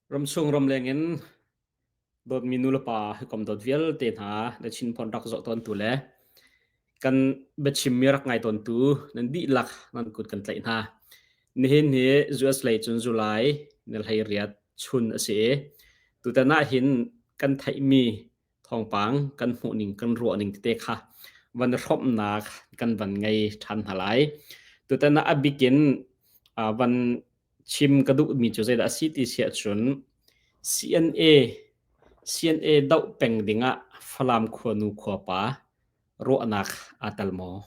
Ramchung ramleng in dawtmi nulepa hawikom dawt vialte hna na Chinphon rak zawh tawntu le kan biachimmi rak ngai tawntu nan dihlak nan kut kan tlaih hna. Nihin hi US lei cun July ni 18 chun a si i tutan ah hin kan theihmi thawngpang kan hmuhning kan ruahning tete kha van hrawmhnak kan van ngei ṭhan hna lai. Tutan ah a bik in van chim ka duhmi cu zeidah a si ti si ahcun CNA CNA doh peng dingah Falam khuanu khuapa ruahnak aa tel maw?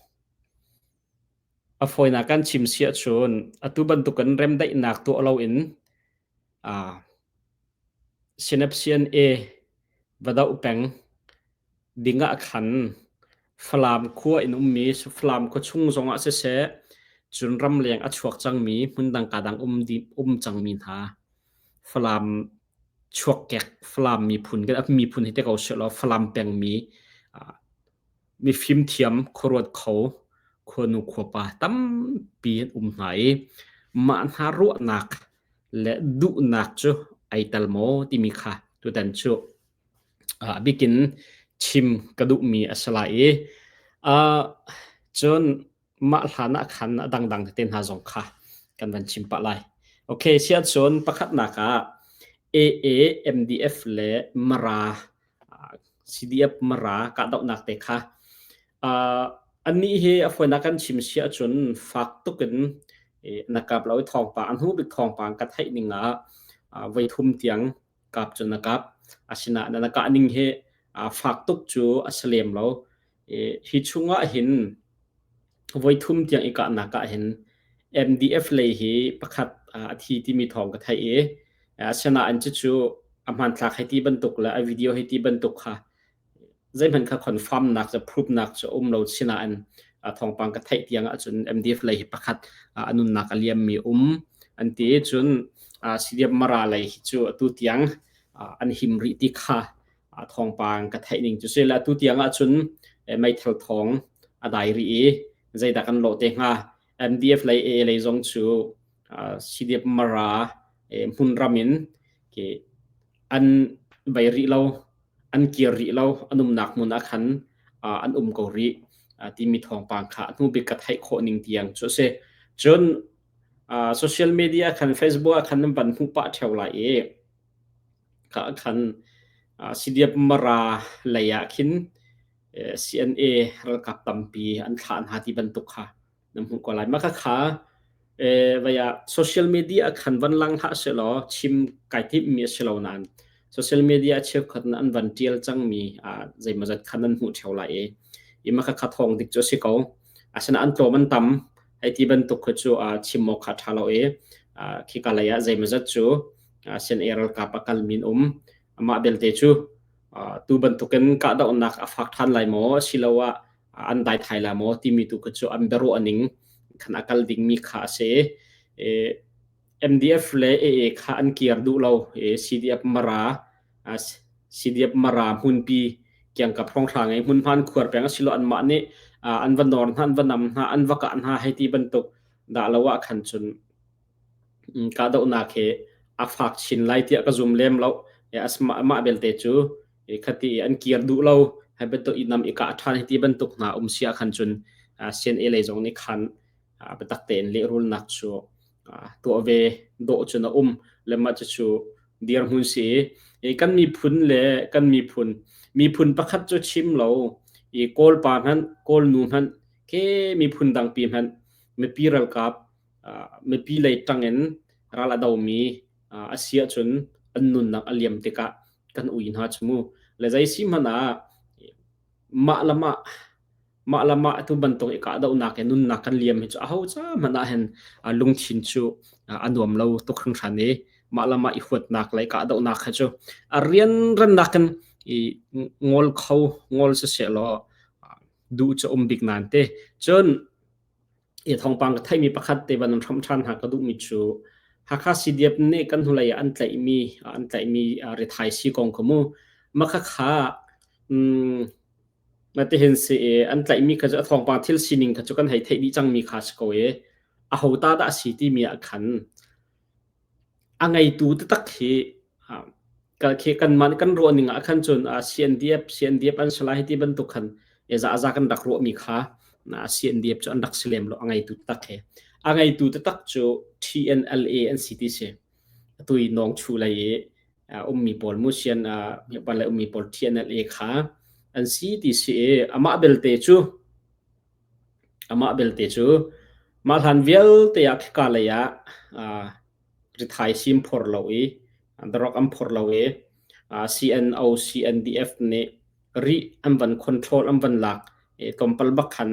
A fawinak kan chim si ahcun atu bantukin remdaihnak tuah loin CNA va doh peng dingah khan Falam khua in ummi Falam khuachung zongah siseh, cun ramleng a chuak cangmi hmundang kadang um cangmi hna Falam chuakkek Falam miphun kan miphun hi te ko sehlaw Falam pengmi mifimthiam khuaruat kho khuanu khuapa tampi an um hna i mah hna ruahnak le duhnak cu ai tel maw timi kha tutan cu a bikin chim ka duhmi a si lai i cun mah hlan ah khan a dangdang tete hna zong kha kan van chim pah lai. Okay, siah cun pakhatnak ah AA, MDF le Mara CDF Mara kahdohnak te kha annih hi a fawinak kan chim si ahcun fak tuk in na kap lo i thawngpang a hnu bik thawngpang ka theih ning ah voi thum tiang kap cu na kap. Asinain na kah ning hi fak tuk cu a si lem lo. Hi chungah hin voi thum tiang i kahnak ah hin MDF lei hi pakhat a thi timi thawng ka theih i asinain cucu a hmanthlak hei ti bantuk le a video hei ti bantuk kha zeihmanh kha confirm nak cu proof nak cu um lo sinain thawngpang ka theih tiang ahcun MDF lei hi pakhat a nunnak a liammi um an ti cun CDF Mara lei hi cu atu tiang an him rih ti kha thawngpang ka theih ning cu si le atu tiang ahcun meithal thawng a dai rih i zeidah kan lawh te hnga MDF lei A lei zong cu CDF Mara hmunram in an bei rih lo an kir rih lo an umnak hmun ah khan an um ko rih timi thawngpang kha hnu bik ka theih khawh ning tiang cu a si cun social media khan Facebook ah khan nan van hmuh pah ṭheo lai i kha khan CDF Mara lei ah khin CNA ralkap tampi an thlah hna ti bantuk kha na hmuh ko lai. Mah kha vai ah social media khan van lang hlah sehlaw chim kai timhmi a si lo nain social media cheukhat in an van ṭial cangmi zeimawzat khan nan hmuh ṭheo lai i i mah kha thawng dik cu a si ko. Asinain an tlawm an tam hei ti bantuk kha cu chim awk kha a ṭha lo i khika lei ah zeimawzat cu CNA ralkap a kalmi an um. Amah belte cu tu bantukin kahdohnak a fak ṭhan lai maw asiloah an dai thai la maw timi tu kha cu an biaruah ning khan a kal dingmi kha a si. MDF le AA kha an kir duh lo. CDF Mara CDF Mara hmunpi kiangkap hrawnghrang i hmunhma an khuar peng asilo anmah nih an va nawr hna an va nam hna an va kah hna hei ti bantuk dah lo ah khan cun kahdohnak hi a fak chin lai tiah ka zum lem lo. Mah belte cu khati an kir duh lo hai bantuk i nam i kah ṭhan hi ti bantuk hna um si ah khan cun CNA lei zong nih khan biatak tein lehrulnak cu tuah ve dawh cun a um le mah cucu dirhmun si i kan miphun le kan miphun miphun pakhat cu chim lo i Kawl pa hmanh Kawl nu hmanh ke miphun dangpi hmanh mipi ralkap mipi lei ṭang in ral a domi a si ahcun an nunnak a liam tikah kan ui hna cu mu. Le zei si hmanh ah mah le mah mah le mah atu bantuk i kahdohnak i nunnak kan liam hi cu aho ca hmanh ah hin lungthin cu a nuam lo tuk hringhran i mah le mah i huatnak le kahdohnak kha cu a rianrannak in i ngol kho ngol siseh law duh cu um bik nan te cun I thawngpang ka theihmi pakhat te van in hramh ṭhan hna ka duhmi cu Hakha CDF nih kan hnulei ah an tlaihmi an tlaihmi rithai si kong kha mu mah khakha um, matihin si i an tlaihmi kha cu a thawngpang thil sining kha cu kan hei theih dih cangmi kha si ko i aho ta dah a si timi ah khan a ngeitu taktak hi Khi kanmah nih kan ruah ning ah khan cun CNDF CNDF an si lai ti bantuk khan za kan rak ruahmi kha CNDF cu an rak si lem lo a ngeitu taktak he. A ngeitu taktak cu TNLA an si ti si. Atu i Nawngchu lei i ummi pawl mu sian Japan lei ummi pawl TNLA kha an si ti si i amah belte cu amah belte cu mah hlan vialte ah khika lei ah rithai sim phor lo i drug an phor lo i CNO CNDF nih rih an van control an van lak i tlawmpal bak khan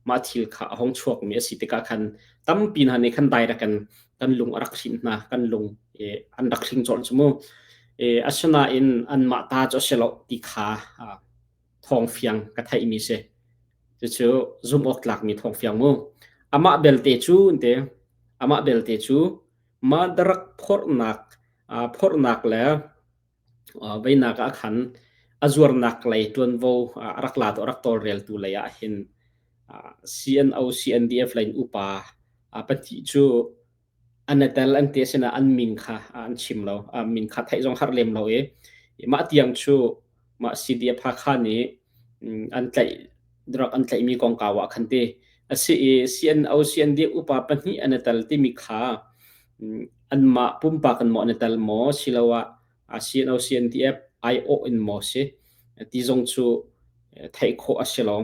mah thil kha a hong chuakmi a si tikah khan tampi hna nih khan direct in kan lung a rak hrin hna kan lung an rak hring colh cu mu asinain anmah ta cu a si lo ti kha thawng fiang ka theihmi si cucu zumh awk tlakmi thawng fiang mu amah belte cu te amah belte cu mah darak phorhnak phorhnak le Veinak ah khan a zuarnak lei ṭuanvo a rak latu a rak tawlreltu lei ah hin CNO, CNDF lei in upa pahnih cu an i tel an ti asinain an min kha an chim lo. Min kha theih zong har lem lo i mah tiang cu mah CDF Hakha nih an tlaih drug an tlaihmi kongkau ah khan ti a si i CNO, CNDF upa pahnih an i tel timi kha Anmah pumpak in maw an i tel maw siloah CNO CNDF aiawh in maw si ti zong cu theih khawh a si lo.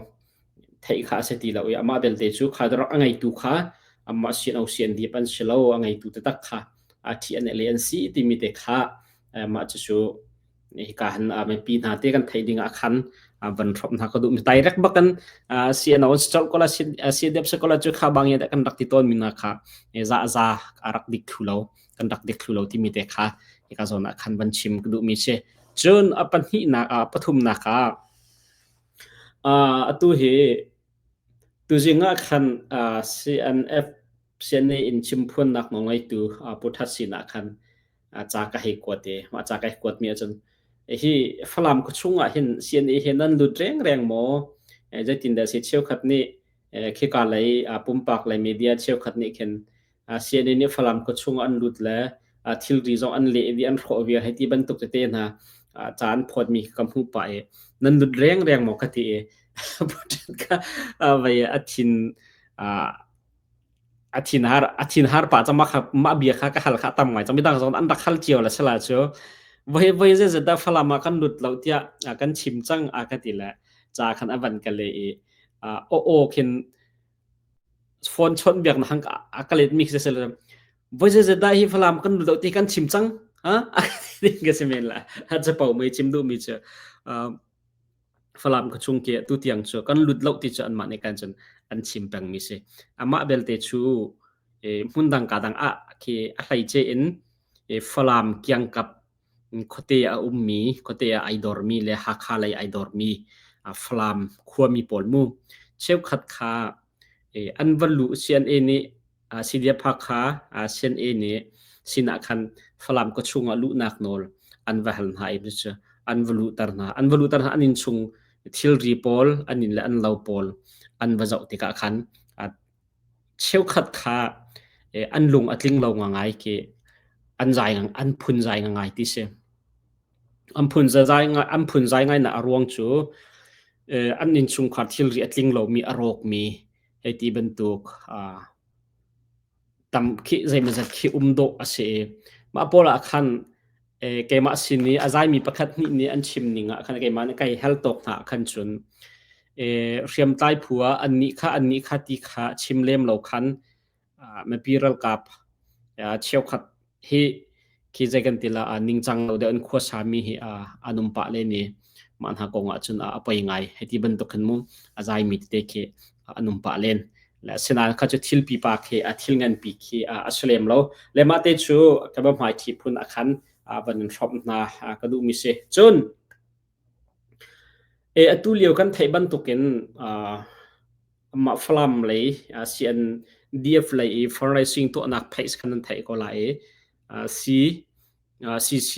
Theih kha a si ti lo i amah belte cu kha rak a ngeitu kha amah CNO CNDF an si lo a ngeitu taktak kha a thi an le an si timi te kha mah cucu hika han mipi hna te kan theih ding ah khan van hrawm hna ka duh mi direct bakan CNO chol kola CDF kola chu kha bang ya kan rak ti ton mi na kha za za a rak dik thlu lo kan rak dik thlu lo timi te kha hika zon ah khan van chim ka duh mi si cun a pahnih nak a pathum nak ah atu hi tuzing ah khan CNF CNA in chimphuan nak ngaitu Pu That Sin ah khan ca ka hei kuat i mah ca ka hei kuatmi ahcun hi Falam khuachung ah hin CNA he nan lut rengreng maw zeitindah si cheukhat nih khika lei pumpak lei media cheukhat nih khin CNA nih Falam khuachung an lut le thilri zong an leh vi an hrawh vial hei ti bantuk tete hna ca an phawtmi ka hmuh pah i nan lut rengreng maw ka ti i ka vei a thin a thinhar a thinhar pah cang mah kha mah bia kha ka hal kha tam ngai cang midang zong an rak hal cio la sala cu voi voi ze ze dah falam ah kan lut lo tiah kan chim cang a ka ti le ca khan a van ka le i o o khin phone chon biak na hang a ka let mi khi se voi ze ze dah hi falam kan lut lo ti kan chim cang ha ka si men la ha chapo mei chim du mi chu Falam khuachung ke tu tiang cu kan lut lo ti cu anmah nih kan cun an chim pengmi si. Amah belte cu hmun dang ka dang ah khi a hleice in Falam kiangkap khuate a ummi, khuate ah ai dormi le Hakha lei ai dormi Falam khuami pawl mu cheukhat kha an va luh CNA nih CDF Hakha CNA nih sinah khan Falam khuachung ah luhnak nawl an va hal hna i cu an va luhter hna. An va luhter hna an inn chung thilri pawl, an inn le an lo pawl an va zoh tikah khan cheukhat kha an lung a tling lo ngai khi an zai an phun zai ngai ti si. An phun zai ngai an phun zai ngai na a ruang cu an innchungkhar thilri a tling lomi a rawkmi hei ti bantuk tam khi zeimawzat khi um dawh a si i mah pawl ah khan keimah sin i a zaimi pakhat hnih nih an chim ning ah khan keimah nih kai hal tawk hna ah khan cun hriamtlai phu ah annih kha annih kha ti kha chim lem lo khan mipi ralkap cheukhat hi khi zei kan ti la ningcang lo deuh in khuasa mi hi an um pah len i mah hna kong ah cun a poi ngai hei ti bantuk khin mu a zai mi tete khi an um pah len le asinain kha cu thil pipa khi a thil ngan pi khi a si lem lo le mah te cu ka ba hmai thi phun a khan van in hrawmh hna ka duh mi si cun e atu lio kan theih bantukin Amah Falam lei CNDF lei i fundraising tuahnak theih khan nan theih ko lai i C CC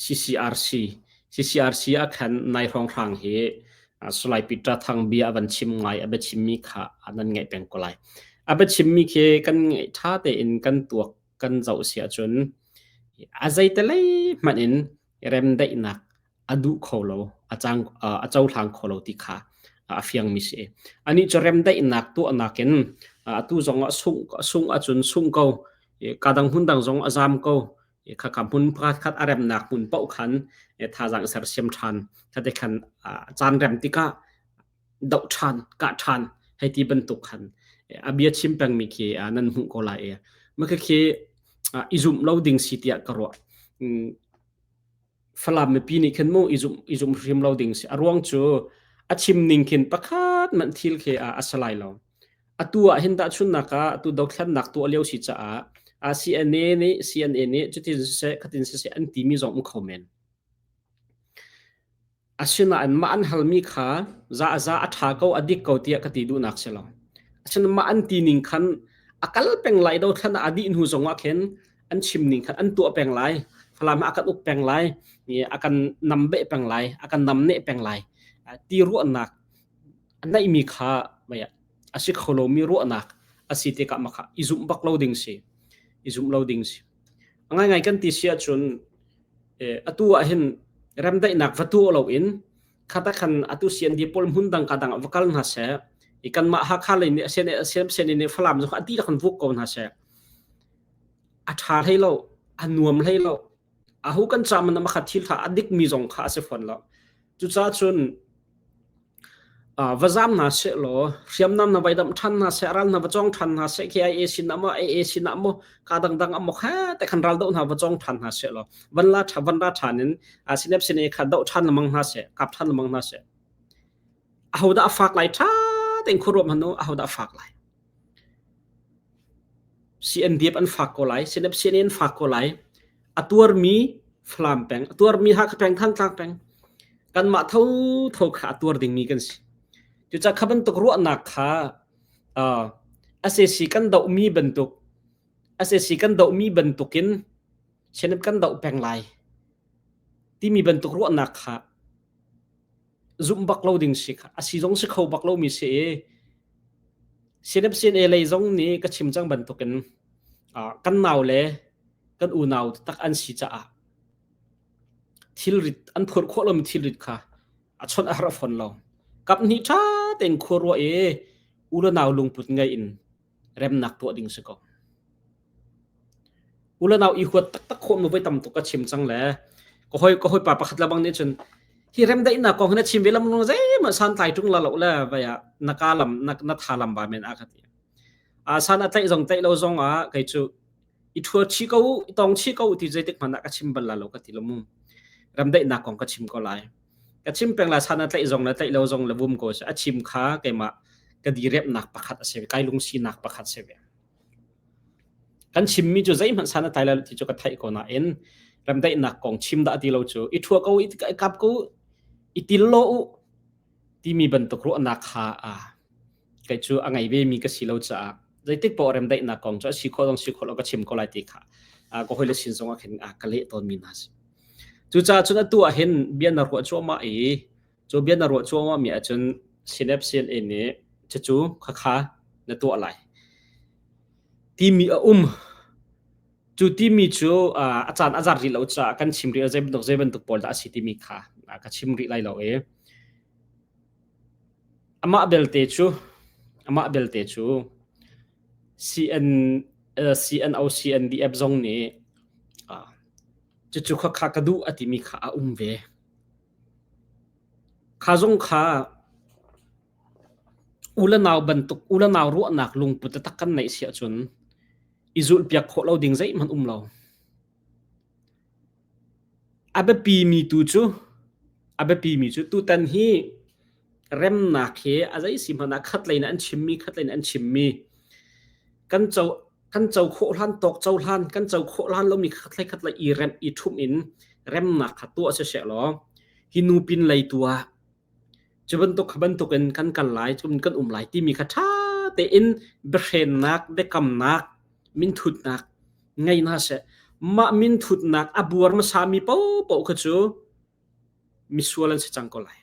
CCRC CCRC ah khan nai hrawnghrang hi Salai Peter Thang bia a van chim ngai a biachimmi kha nan ngaih peng ko lai. A biachimmi khi kan ngaih ṭha tein kan tuak kan zoh si ahcun. A zeitelei hmanh in remdaihnak a duh kho lo, a cang a cohlang kho lo ti kha a fiangmi si. Anih cu remdaihnak tuahnak in atu zong ah sungh sungh ahcun sungh ko, kadang hmun dang zong a zam ko. Khakha hmun pakhat khat a remnak hmun paoh khan thazaang sersiam ṭhan. Khate khan caan rem tikah doh ṭhan, kah ṭhan hei ti bantuk khan a bia chim pengmi khi nan hmuh ko lai i mah khi i zumh lo ding si tiah ka ruah. Falam mipi nih khin mu i zumh i zumh hrim lo ding si. A ruang cu a chim ning khin pakhat manh thil khi a si lai lo. Atu ah hin tahchunnak ah atu dothlennak tuah lio si caah CNA nih CNA nih cutin siseh khatin siseh an timi zong um kho men. Asinain mah an halmi kha za a za a ṭha ko a dik ko tiah ka ti duhnak si lo. Asinain mah an ti ning khan a kal peng lai dothlan ah a dih hnu zong ah khin an chim ning khan an tuah peng lai. Falam ah a kan uk peng lai, a kan nambeh peng lai, a kan namneh peng lai ti ruahnak a neihmi kha a si kho lomi ruahnak a si tikah mah kha i zumh bak lo ding si. I zumh lo ding si. A ngaingai kan ti si ahcun atu ah hin remdaihnak va tuah loin khata khan atu CND pawl hmun dang ka dang ah va kal hna seh i kanmah Hakha lei nih CNA nih Falam zong a dihlak in vuk ko hna seh a ṭha hlei lo a nuam hlei lo ahu kan ca man makhat thil kha a dik mi zong kha a si fawn lo cucaah cun Va zaam hna sehlaw hriamnam hna vai damh ṭhan hna seh, ral hna va cawng ṭhan hna seh, KIA sin ah maw, AA sin ah maw, kaa dangdang ah maw kha te khan ral doh hna va cawng ṭhan hna sehlaw van la ṭha van ra ṭhan in sinep sine kha doh ṭhan lengmang hna seh, kap ṭhan lengmang hna seh. Ahodah a fak lai ṭha tein khuaruah hmanh u, ahodah a fak lai? CNDF an fak ko lai, sinep CNA an fak ko lai. A tuarmi Falam peng, a tuarmi Hakha peng, Thantlang peng, kanmah thotho kha a tuar dingmi kan si. Cucaah kha bantuk ruahnak kha uh, SAC kan dohmi bantuk SAC kan dohmi bantukin CNF kan doh peng lai timi bantuk ruahnak kha zumh bak lo ding si kha a si zong si kho bak lomi si i CNF CNA lei zong nih ka chim cang bantukin uh, kan nau le kan unau tak an si caah thilrit an phurh khawh lomi thilrit kha a chawnh a har a fon lo. Kap hnih ṭha tein khua ruah i u le nau lungput ngei in remnak tuah ding si ko. U le nau i huat taktak khawh mu voi tam tuk ka chim cang le ka hoi ka hawipa pakhat le bang nih cun hi remdaihnak kong hi na chim ve lam zeihmanh santlai ṭung la lo le vai ah na ka lam na na tha lam ba men a ka ti. A san a tlaih zong tlaih lo zong ah kei cu i ṭhua chih ko u, i tong chih ko u ti zeitik hmanh ah ka chim bal la lo ka ti lo mu. Ramdaihnak kong ka chim ko lai. Ka chim peng la san a tlaih zong le tlaih lo zong le vum ko a chim kha keimah ka direpnak pakhat a si kai lungsinak pakhat si ve. Kan chimmi cu zeihmanh san a tlai lo ti cu ka theih ko nain ramdaihnak kong chim dah ti lo cu i ṭhua ko i kap ko i til lo u timi bantuk ruahnak kha a kei cu a ngei ve mi ka si lo caah zeitik poah remdaihnak kong cu a si khawh zong si khawh lo ka chim ko lai ti kha ka hawile sin zong ah khin ka leh tawnmi hna si. Cucaah cun atu ah hin bia na ruah cuahmah i cu bia na ruah cuahmah mi ahcun CNF CNA nih cucu khakha na tuah lai timi a um. Cu timi cu a caan a zat rih lo caah kan chim rih zei bantuk zei bantuk pawl dah a si timi kha ka chim rih lai lo i Amah belte cu amah belte cu CN, CNO CNDF zong nih cucu khakha ka duh a timi kha a um ve. Kha zong kha u le nau bantuk u le nau ruahnak lungput taktak kan neih si ahcun i zulhpiak khawh lo ding zeihmanh um lo. A biapimi tu cu a biapimi cu tutan hi remnak hi a zei si hmanh ah khatlei in an chimmi khatlei in an chimmi kan co kan co khawh hlan tawk cohlan kan co khawh hlan lomi khatlei khatlei i remh i ṭhumh in remnak kha tuah siseh law hi nu pin lei tu ah Cu bantuk kha bantukin kan kal lai, cun kan um lai timi kha ṭha tein biahrennak, biakamnak, minthutnak ngei hna seh. Mah minthutnak a buar hmasami paohpaoh kha cu misual an si cang ko lai.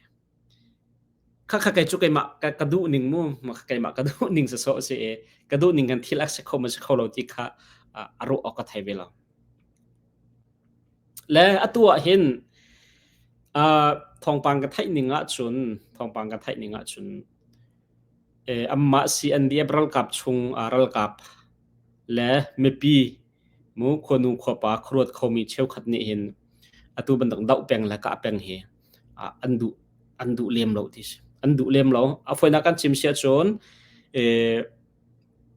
Khakha kei cu keimah ka, ka duh ning mu, keimah ka duh ning sawsawh a si i ka duh ning kan thil a si kho ma si kho lo ti kha a ruah awk ka thei ve lo. Le atu ah hin thawngpang ka theih ning ahcun thawngpang ka theih ning ahcun anmah CNDF ralkap chung ralkap le mipi mu khuanu khuapa khuaruat khomi cheukhat nih hin atu bantuk doh peng le kah peng hi an duh an duh lem lo ti si. An duh lem lo. A fawinak kan chim si ahcun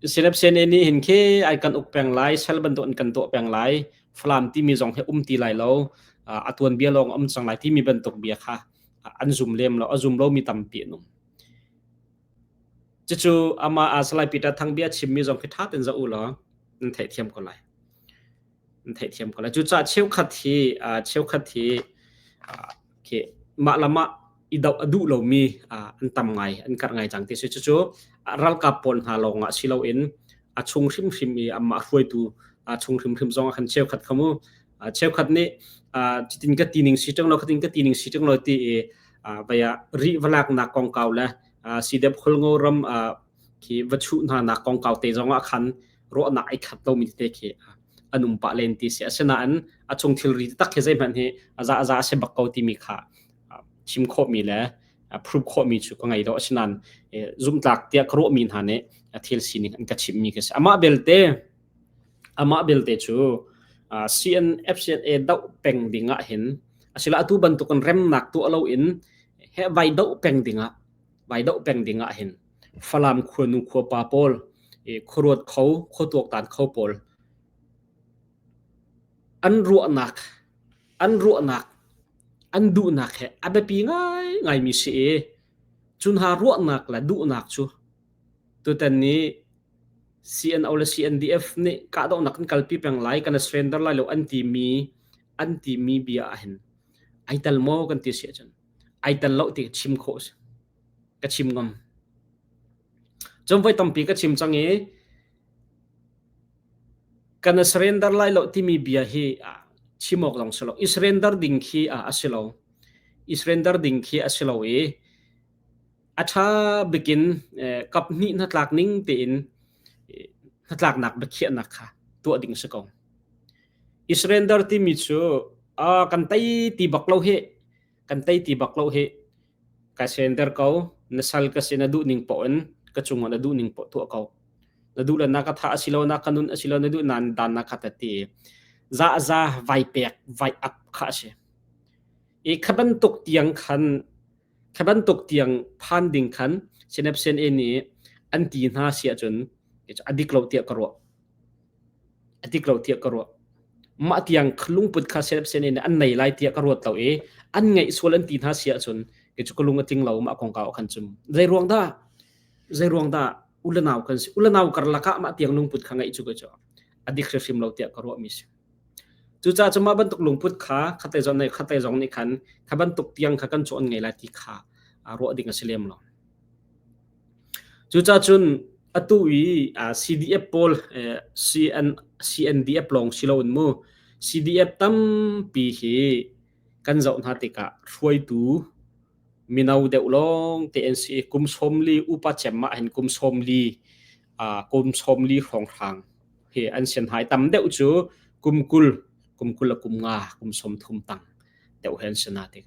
CNF-CNA nih hin khi ai kan uk peng lai, sal bantuk in kan tuah peng lai, Falam timi zong hi um ti lai lo, a tuanbia lawng um cang lai timi bantuk bia kha an zum lem lo, a zum lomi tampi an um. Cucu amah Salai Peter Thang bia chimmi zong khi ṭha tein zoh u law nan theihthiam ko lai. Nan theihthiam ko lai. Cucaah cheukhat hi cheukhat hi khi mah le mah i doh a duh lomi an tam ngai, an karh ngai cang ti si. Cucu ralkap pawl hna lawngah si loin a chung hrimhrim i amah hruaitu a chung hrimhrim zong ah khan cheukhat kha mu cheukhat nih cutin ka ti ning si ṭung lo khatin ka ti ning si ṭung lo ti i vaya ri va laknak kongkau le sidep holngo ram khi va chuh hna nak kongkau te zong ah khan ruahnak ai khat lomi tete khi an um pah len ti si. Asinain a chung thilri tak khi zeihmanh hi a za a za a si bak ko timi kha chim khawhmi le prove khawhmi cu ka ngei lo. Asinain zumhtlak tiah ka ruahmi hna nih thil sining an ka chimmi ka si. Amah belte amah belte cu CNFCNA doh peng ding ah hin asila atu bantukin remnak tuah loin he vai doh peng ding ah vai doh peng ding ah hin Falam khuanu khuapa pawl khuaruat kho khuatuaktan kho pawl an ruahnak an ruahnak an duhnak he a biapi ngaingaimi si i cu hna ruahnak le duhnak cu tutan ni CNO le CNDF nih kahdohnak kan kalpi peng lai kan i surrender lai lo an timi an timi bia ah hin ai tel maw kan ti si ahcun ai tel lo ti chim khawh si ka chim ngam. Cun voi tampi ka chim cang i kan i surrender lai lo timi bia hi chim awk zong si lo. I surrender ding khi a si lo. I surrender ding khi a si lo i a ṭha bikin kap hnih hnatlak ning tein hnatlaknak biakhiahnak kha tuah ding si ko. I surrender timi cu kan tei ti bak lo hi kan tei ti bak lo hi Ka surrender ko. Na sal ka si na duh ning poh in ka cungah na duh ning poh tuah ko. Na duh le na ka thah asilo na ka nun asilo na duh nan dan na kha ta ti. Za za vai pek vai ap kha a si. I kha bantuk tiang khan kha bantuk tiang phan ding khan Sinapsen e nih an ti hna si ahcun a dik lo tiah ka ruah. A dik lo tiah ka ruah. Mah tiang lungput kha sen in an nei lai tiah ka ruat lo i an ngeih sual an ti hna si ahcun kei cu ka lung a tling lo mah kongkau ah khan cum. Zei ruang dah? Zei ruang dah u le nau kan si? U le nau karlak ah mah tiang lungput kha ngeih cu ka cu a dik hrimhrim lo tiah ka ruahmi si. Cucaah cu mah bantuk lungput kha khatlei zong nih khatlei zong nih khan kha bantuk tiang kha kan cu an ngei lai ti kha ruah ding a si lem lo. Cucaah cun atu i CDF pawl CN, CNDF lawng si loin mu CDF tampi hi kan zoh hna tikah hruaitu mino deuh lawng te an si i kum 40 upa cem ah hin kum 40 kum 40 hrawnghrang hi an sian hai tam deuh cu kum 20 kum 20 le kum nga kum 30 tang deuh he an si na tik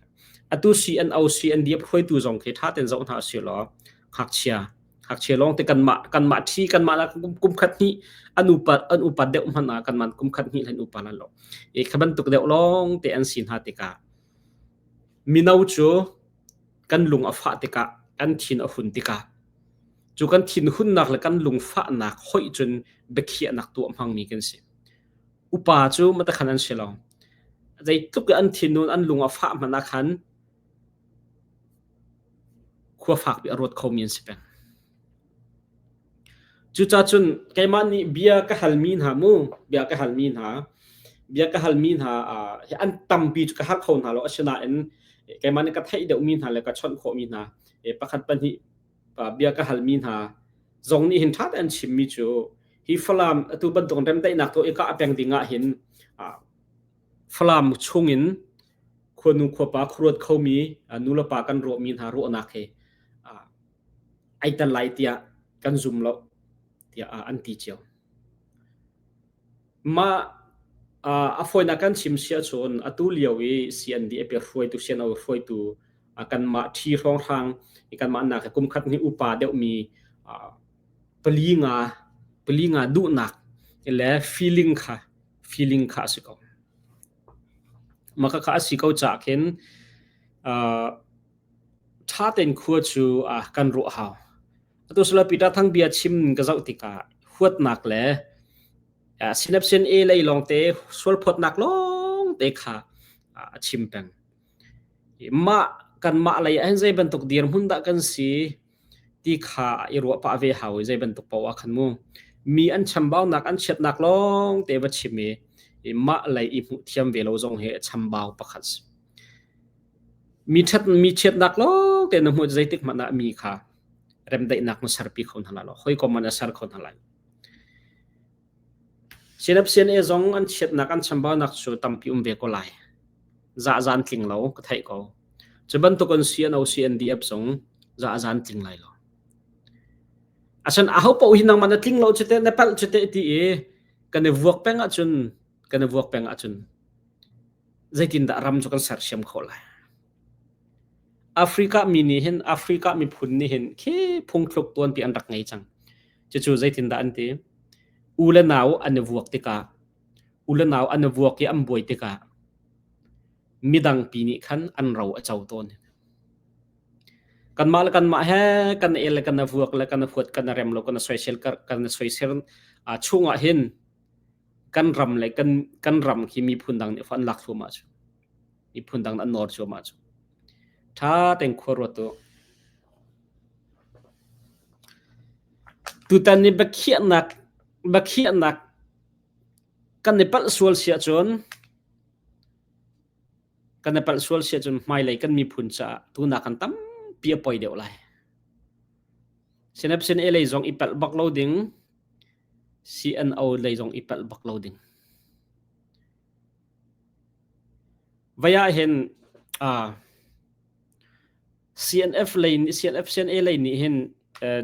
atu CNO CNDF hruaitu zong khi ṭha ten zoh hna usih law ngakchia ngakchia lawng te kanmah kanmah ṭhi kanmah la kum khat hnih an upat an upat deuh hmanh ah kanmah kum khat hnih hlen upa lan lo i kha bantuk deuh lawng te an si hna tikah mino cu kan lung a fah tikah kan thin a hun tikah cu kan thin hunnak le kan lung fahnak hoih cun biakhiahnak tuah hmangmi kan si Upa cu matakhan an si lo. Zeitluk i an thinun an lung a fah hmanh ah khan khua fakpi a ruat khomi an si peng. Cucaah cun keimah nih bia ka halmi hna mu, bia ka halmi hna, bia ka halmi hna hi an tampi cu ka hal kho hna lo. Asinain keimah nih ka theih deuhmi hna le ka chawnh khawhmi hna pakhat pahnih bia ka halmi hna zong nih hin ṭha tein an chimmi cu hi Falam atu bantuk remdaihnak tuah i kah peng ding ah hin Falam chungin khuanu khuapa khuaruat khomi nulepa kan ruahmi hna ruahnak he ai tel lai tiah kan zum lo tiah an ti cio. Mah. A fawinak kan chim si ahcun atu lio i CNDF hruaitu CNO hruaitu kanmah ṭhi hrawnghrang i kanmah nak hi kum khat hnih upa deuhmi pali nga pali nga duhnak le feeling kha feeling kha a si ko. Mah khakha a si ko caah khin ṭha tein khua cu kan ruah hau. Atu sula Peter Thang bia chim ka zoh tikah huatnak le synapsin A lei lawngte sualphawtnak lawngte kha a chim peng. Mah kanmah lei ahhin zei bantuk dirhmun dah kan si ti kha i ruah pah ve hau i zei bantuk paoh ah khan mu mi an chambaunak an chiatnak lawngte va chim i mah lei i hmuh thiam ve lo zong hi chambau pakhat si. Mi ṭhat mi chiatnak lawngte na hmuh zeitik hmanh ah mi kha remdaihnak na serpi kho hna lai lo hawikom ah na ser kho hna lai. Sinap CNA zong an chiatnak an chambaunak cu tampi um ve ko lai. Zahzan tling lo ka theih ko. Cu bantuk in CNO CNDF zong zahzan tling lai lo. Asan aho paoh hi nangmah na tling lo cu teh na palh cu teh ti i kan i vuak peng ahcun kan i vuak peng ahcun zeitindah ram cu kan sersiam khawh lai? Africa mi nih hin Africa miphun nih hin khi phungthluk tuanpi an rak ngei cang. Cucu zeitindah an ti? U le nau an i vuak tikah u le nau an i vuak i an buai tikah midang pi nih khan an ro a co tawn. Kanmah le kanmah he kan el le kan vuak le kan huat kan rem lo kan soisel kan soisel chungah hin kan ram le kan kan ram khi miphun dang nih an lak thluahmah cu. Miphun dang an nawr cuahmah cu. Ṭha tein khua ruat u. Tutan ni biakhiahnak biakhiahnak kan i palh sual si ahcun kan i palh sual si ahcun hmailei kan miphun caah tunak kan tampi a poi deuh lai. Sinapsin e lei zong i palh bak lo ding, CNO lei zong i palh bak lo ding. Vai ah hin uh, CNF lei CNF CNA lei nih hin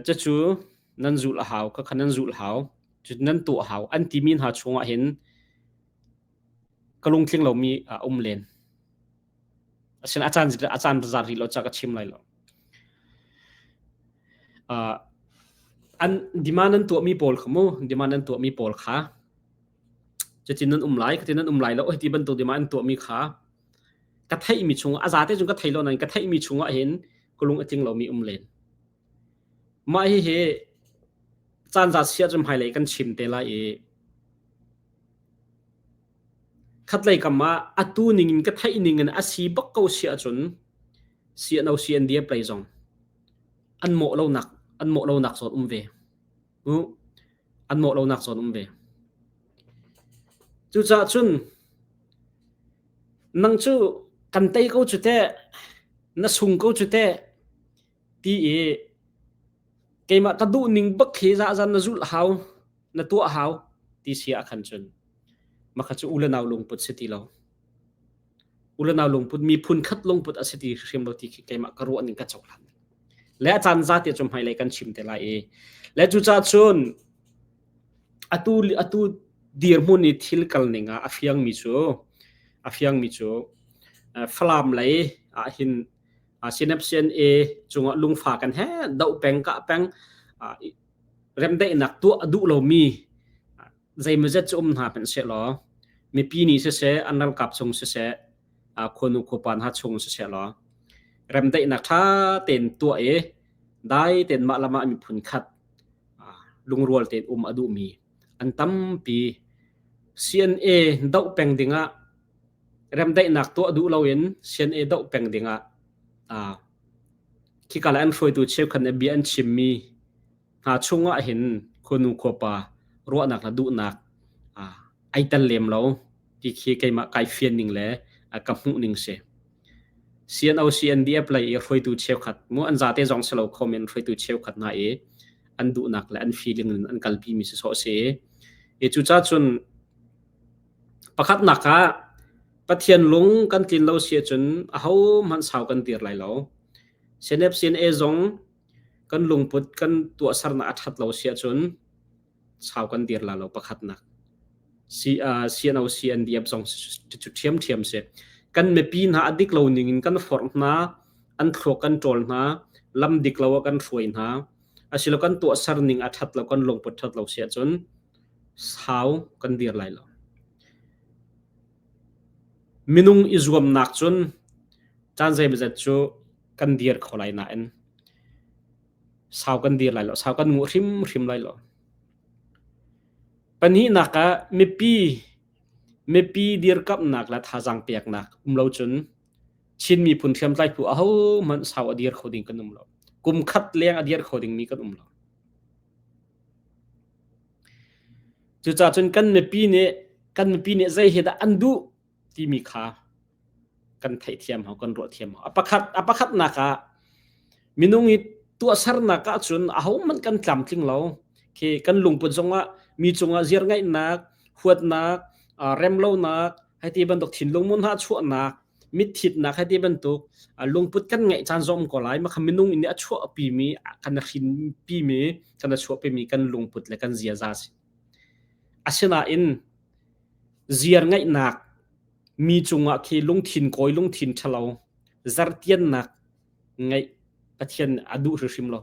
cucu nan zulh a hau khakha nan zulh hau cu nan tuah hau an timi hna chungah hin ka lungtling lomi a um len. Asinain a caan a caan zat rih lo ca ka chim lai lo. Uh, an demand an tuahmi pawl kha mu demand an tuahmi pawl kha cutin nan um lai cutin nan um lai lo hiti bantuk demand an tuahmi kha ka theihmi chungah a zate cun ka thei lo nain ka theihmi chungah hin ka lung a tling lomi um len. Mah hihi caan za sia cu hmailei kan chim te lai i khatlei kam ah atu ning in ka theih ning in a si bak ko si ahcun CNO CNDF lei zong an mawh lonak an mawh lonak zawn um ve. An mawh lonak zawn um ve. Cucaah cun nang cu kan tei ko cu teh, na sung ko cu teh ti i keimah ka duh ning bak hi zahzan na zulh hau, na tuah hau ti si ah khan cun makha cu u le nau lungput si ti lo. U le nau lungput miphun khat lungput a si ti hrim lo ti khi keimah ka ruah ning ka cohlan. Le a caan za te cu hmailei kan chim te lai i le cucaah cun atu atu dirhmun i thil kal ning ah a fiangmi cu a fiangmi cu Falam lei ah hin Synapsian A cungah lungfa kan he doh peng kah peng remdaihnak tuah a duh lomi zeimawzet cu um hna hmanh sehlaw mipi nih siseh an ralkap chung siseh khuanu khuapa hna chung siseh law remdaihnak ṭha tein tuah i dai tein mah le mah miphun khat lungrual tein um a duhmi an tampi. CNA doh peng dingah remdaihnak tuah duh loin CNA doh peng dingah khika le an hruaitu cheukhat nih bia an chimmi hna chungah hin khuanu khuapa ruahnak le duhnak ai tel lem lo ti khi keimah kai fian ning le ka hmuh ning si. CNO CNDF lei i hruaitu cheukhat mu an zate zong si lo kho men hruaitu cheukhat hna i an duhnak le an feeling in an kalpi mi si sawh si. I cucaah cun pakhatnak ah Pathian lung kan tlin lo si ahcun ahohmanh sau kan dir lai lo. CNF CNA zong kan lungput kan tuahsernak a ṭhat lo si ahcun sau kan dir la lo pakhatnak. CNO CNDF zong cu ṭhiamṭhiam si. Kan mipi hna a dik lo ning in kan forh hna, an thluak kan ṭawl hna, lam dik lo ah kan hruai hna. Asilo kan tuahser ning a ṭhat lo, kan lungput ṭhat lo si ahcun sau kan dir lai lo. Minung i zuamnak cun caan zeimawzat cu kan dir kho lai nain sau kan dir lai lo, sau kan nguh hrimhrim lai lo. Pahnihnak ah mipi mipi dirkamhnak le thazaang peknak um lo cun Chin miphun hriamtlai phu ahohmanh sau a dir kho ding kan um lo. Kum khat leng a dir kho dingmi kan um lo. Cucaah cun kan mipi nih kan mipi nih zei hi dah an duh timi kha kan theihthiam hau, kan ruahthiam hau. A pakhat a pakhatnak ah minung i tuahsernak ahcun ahohmanh kan tlamtling lo. Khi kan lungput zongah mi cungah ziarngaihnak, huatnak, remlonak, hei ti bantuk thinlung mun ha chuahnak, mitthitnak hei ti bantuk lungput kan ngeih caan zong um ko lai. Makha minung in a chuahpimi, kan hrinpimi, kan chuahpimi kan lungput le kan ziaza si. Asinain ziarngaihnak mi cungah khi lungthin kawi lungthin ṭhalo zartiannak ngeih Pathian a duh hrimhrim lo.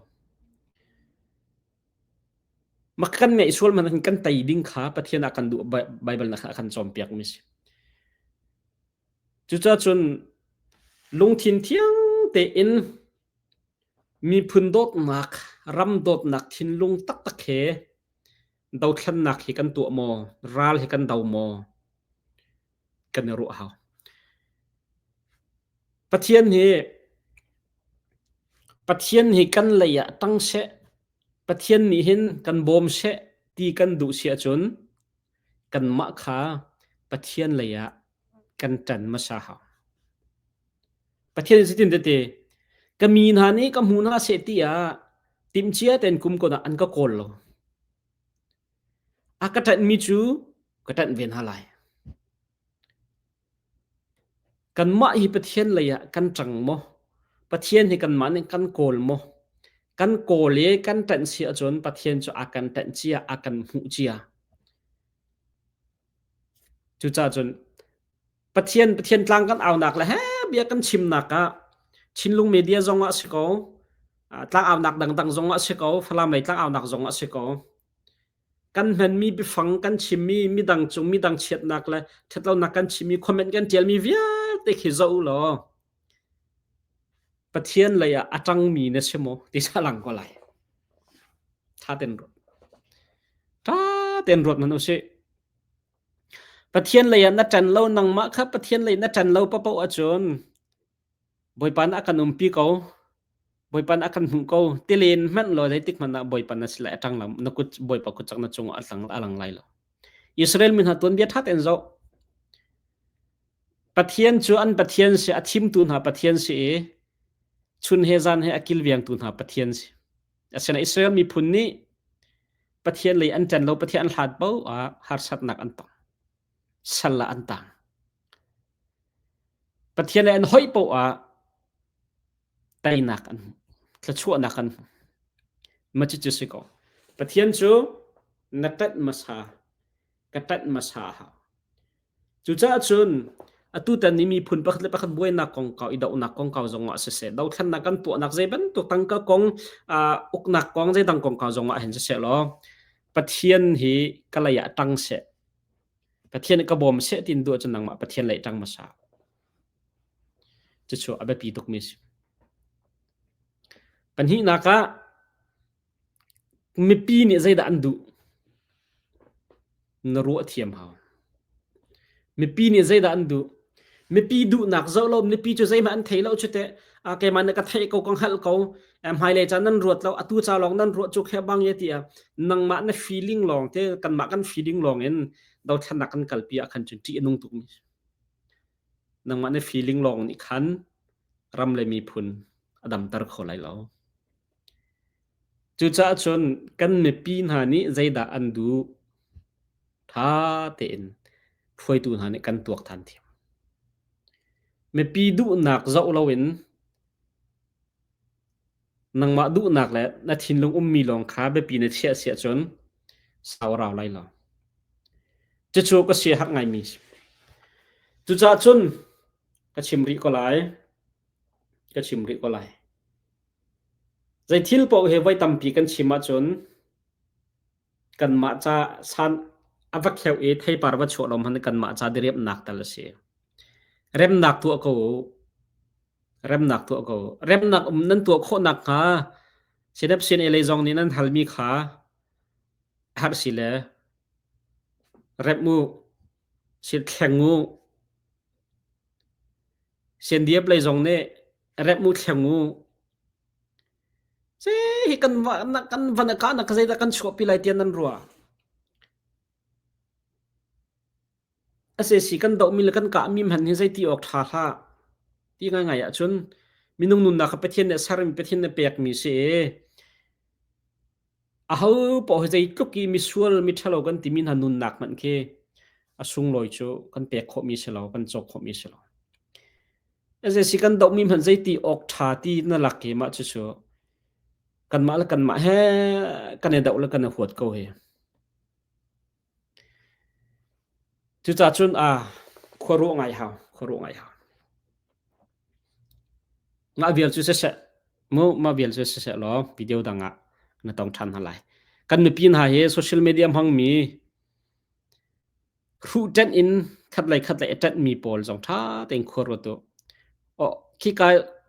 Mak kan ngeih sual man kan tei ding kha Pathian a kan duh Bible na a kan cawnpiak mi si. Cucaah cun lungthin thiang tein miphun dawtnak, ram dawtnak thinlung taktak he dothlennak hi kan tuah maw, ral hi kan do maw, kan i ruah hau. Pathian hi Pathian hi kan lei ah tang seh, Pathian nih hin kan bawm seh ti kan duh si ahcun kanmah kha Pathian lei ah kan ṭan hmasa hau. Pathian nih zeitin tete ka mi hna nih ka hmu hna seh tiah timhcia tein kum kon ah an ka kawl lo. A ka ṭanhmi cu ka ṭanh ve hna lai. Kanmah hi Pathian lei ah kan ṭang maw? Pathian hi kanmah nih kan kawl maw? Kan kawl i kan ṭanh si ahcun Pathian cu a kan ṭanh cia, a kan hmuh cia. Cucaah cun Pathian Pathian tlang kan aunak le he bia kan chimnak ah Chinlung media zong ah si ko, tlang aunak dangdang zong ah si ko, Falam lei tlang aunak zong ah si ko. Kan hmanmi biafang kan chimmi midang cung midang chiatnak le ṭhatlonak kan chimmi comment kan ṭialmi vialte khi zoh u law Pathian lei ah a ṭangmi na si maw ti sa lang ko lai. Ṭha ten ruat. Ṭha ten ruat hmanh usih. Pathian lei ah na ṭan lo nangmah kha Pathian lei na ṭan lo paoh ahcun Bawipa nih a kan umpi ko. Bawipa nih a kan hmuh ko. Tilen hmanh law zeitik hmanh ah Bawipa na si lai a ṭang lo. Na kut Bawipa kut cak na cungah a lang a lang lai lo. Israel mi hna tuanbia ṭha tein zoh. Pathian cu an Pathian si, a thimtu hna Pathian si i chun he zan he a kilvengtu hna Pathian si. Asinain Israel miphun nih Pathian lei an ṭan lo, Pathian an hlat paoh ah harsatnak an tong. Sal ah an tang. Pathian lei an hoih paoh ah teinak an hmu, thluachuahnak an hmu. Mah cucu si ko. Pathian cu na ṭanh hmasa, ka ṭanh hmasa a hau. Cucaah cun atutan i miphun pakhat le pakhat buainak kongkau i dohnak kongkau zongah siseh, dothlennak kan tuahnak zei bantuk tangka kong, uh, uknak kong zeidang kongkau zongah hin siseh law Pathian hi ka lei ah ṭang seh. Pathian ka bawm seh tin duh ahcun nangmah Pathian lei ṭang hmasa. Cucu a biapi tukmi a si. Pahnihnak ah Mipi nih zeidah an duh? Na ruah thiam hau. Mipi nih zeidah an duh? Mipi duhnak zoh lo, mipi cu zeihmanh an thei lo cu teh. Ah, keimah nih ka theih ko, ka hngalh ko. Eh, hmailei ca nan ruat lo, atu ca lawng nan ruah cu khe bang ye tiah nangmah na feeling lawng te, kanmah kan feeling lawng in dothlennak kan kalpi ah khan cun ṭih a nung tukmi. Nangmah na feeling lawng nih khan ram le miphun a damter kho lai lo. Cucaah cun kan mipi hna nih zeidah an duh ṭha tein hruaitu hna nih kan tuaktan thiam. Mipi duhnak zoh loin nangmah duhnak le na thinlung ummi lawng kha biapi na chiah si ahcun sau a rau lai lo. Cucu ka siaherh ngaimi si. Cucaah cun ka chim rih ko lai. Ka chim rih ko lai. Zei thil paoh hi voi tampi kan chim ahcun kanmah ca san a va kheuh i theipar va chuah lo hmanh kanmah ca diriamhnak tal a si. Remnak tuah ko u. Remnak tuah ko u. Remnak um nan tuah khawh nakhnga Sinep sin lei zong nih nan halmi kha harh si le remh u, sil thleng u. Siandiap lei zong nih remh u thleng u. Ce hi kan va kan van a kah nak zeidah kan chuahpi lai tiah nan ruah. Asesi kan dohmi le kan kahmi hmanh hi zeiti awk ṭha hlah. Ti ngaingai ahcun minung nunnak kha Pathian nih sermi Pathian nih pekmi si i aho paoh hi zeitluk i misual miṭhalo kan timi hna nunnak hmanh khi a sunglawi cu kan pek khawhmi si lo, kan cawk khawhmi si lo. Asesi kan dohmi hmanh zeiti awk ṭha ti na lak i mah cucu kanmah le kanmah he kan i doh le kan i huat ko hi. Cucaah cun khua ruah ngai hau, khua ruah ngai hau. Mah vial cu siseh, mu mah vial cu siseh law video dang ah na tong ṭhan hna lai. Kan mipi hna hi social media hmangmi hruh ṭenh in khatlei khatlei a ṭenhmi pawl zong ṭha tein khua ruat u. Oh, khika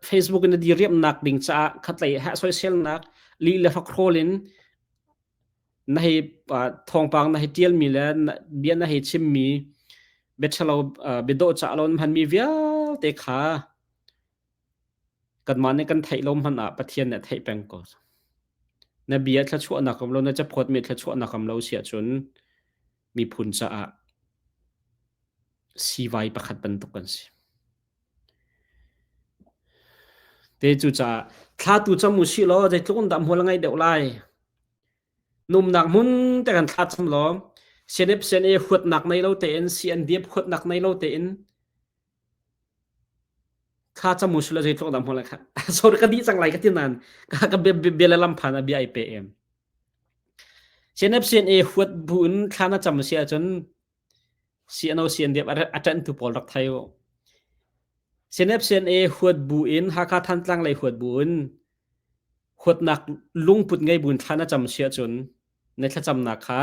Facebook in na diriamnak ding caah khatlei ha soiselnak lih le hrokhrawl in na hei thawngpang na hei ṭialmi le bia na hei chimmi biaṭhalo biadawhcah lo na hmanmi vialte kha kanmah nih kan theih lo hmanh ah Pathian nih a theih peng ko. Na bia thluachuahnak um lo, na caphawtmi thluachuahnak um lo si ahcun miphun caah siivai pakhat bantuk kan si. Te cucaah thla tu cam u sih law zeitluk in dah hmual a ngeih deuh lai. Numnak hmun te kan thla cam law CNF CNA huatnak nei lo tein CNDF huatnak nei lo tein thla cam u sih law zeitluk dah hmual a kha. Sorry ka dih cang lai ka ti nain ka ka bia le lam phan a bia ai pe em. CNF CNA huat bu in thla na cam si ahcun CNO CNDF a ṭanhtu pawl rak thei u. CNF CNA huat bu in Hakha Thantlang lei huat bu in huatnak lungput ngei buin thla na cam si ahcun na thlacamnak kha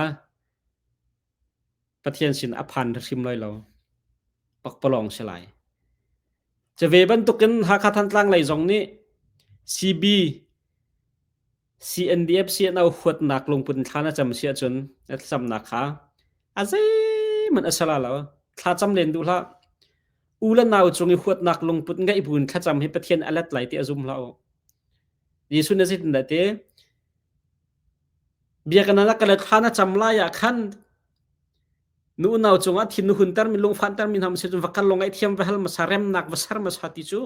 Pathian sin a phan hrim lai lo. Pakpalawng si lai. Cave bantukin Hakha Thantlang lei zong nih CB CNDF CNO huatnak lungput in thla na cam si ahcun na thlacamnak kha a zeihmanh a si la lo. Thlacam len duh hlah. U le nau cung i huatnak lungput ngeih buin thlacam hi Pathian a let lai ti a zum hlah u. Jesuh nih zeitindah ti? Biakinn ah ka le thla na cam lai ah khan nu unau cungah thin na hunter mi lungfanter mi hna si cun va kal law ngaihthiam va hal hmasa remnak va ser hmasa ti cu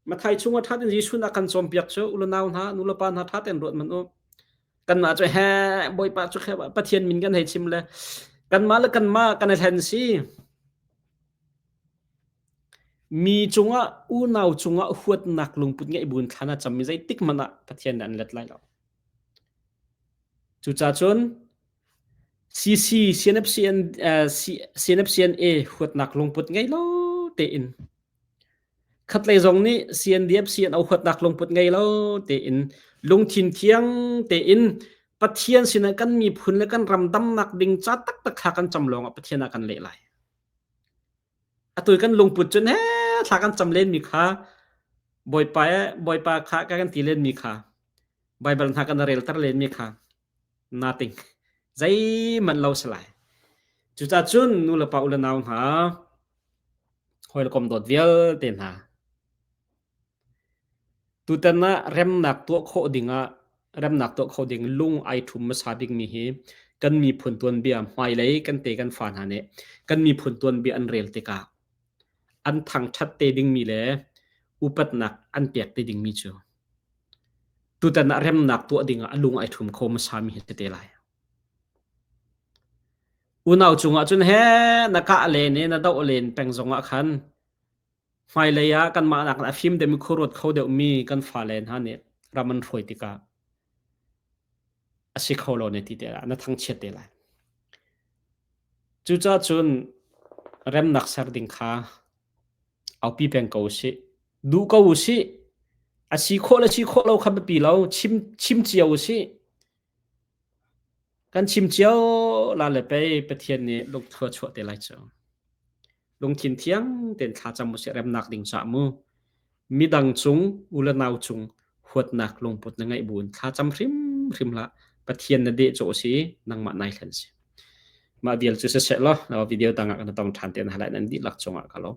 Mathai chungah ṭha tein Jesuh nih a kan cawnpiak cu u le nau hna, nu le pa hna ṭha tein ruat hmanh u. Kanmah cu he Bawipa cu khe Pathian min kan hei chim le kanmah le kanmah kan i hlen si. Mi cungah unau cungah huatnak lungput ngeih buin thla na cammi zeitik hmanh ah Pathian nih an let lai lo. Cucaah cun CC CNFCN uh, CNFCNA huatnak lungput ngei lo tein Khatlei zong nih CNDF CNO huatnak lungput ngei lo tein lungthin thiang tein Pathian sinah kan miphun le kan ram damnak ding ca taktak thla kan cam lawngah Pathian ah kan leh lai. Atu kan lungput cun he thla kan cam len mi kha Bawipa Bawipa kha kan ti len mi kha Bible hna kan relter len mi kha nothing zeihmanh lo si lai. Cucaah cun nu le pa u le nau hna hawikom dawt vialte hna tutan ah remnak tuah khawh dingah remnak tuah khawh ding lung ai ṭhum hmasa bikmi hi kan miphun tuanbia hmailei kan te kan fa hna nih kan miphun tuanbia an rel tikah an thangṭhat te dingmi le upatnak an pek te dingmi cu tutan ah remnak tuah dingah a lung ai ṭhum kho hmasami hi si te lai. Unau cungah cun he na kah len i na doh len peng zongah khan hmailei ah kanmah nakin a fim deuhmi khuaruat kho deuhmi kan fale hna nih ram an hruai tikah a si kho lo ne ti te ah na thangchiat te lai. Cucaah cun remnak ser ding kha aupi peng ko usih. Duh ko usih. A si khawh le si khawh lo kha biapi lo. Chim, chim cio usih. Kan chim cio la le pei Pathian nih lungthua chuah te lai cu. Lungthin thiang tein thlacam usih remnak ding cah mu. Midang cung u le nau cung huatnak lungput na ngeih buin thlacam hrimhrim hlah. Pathian na deh cawh si nangmah nai hlen si. Mah vial cu siseh law video dang ah kan tong ṭhan te na lai nan dihlak cungah ka lawm.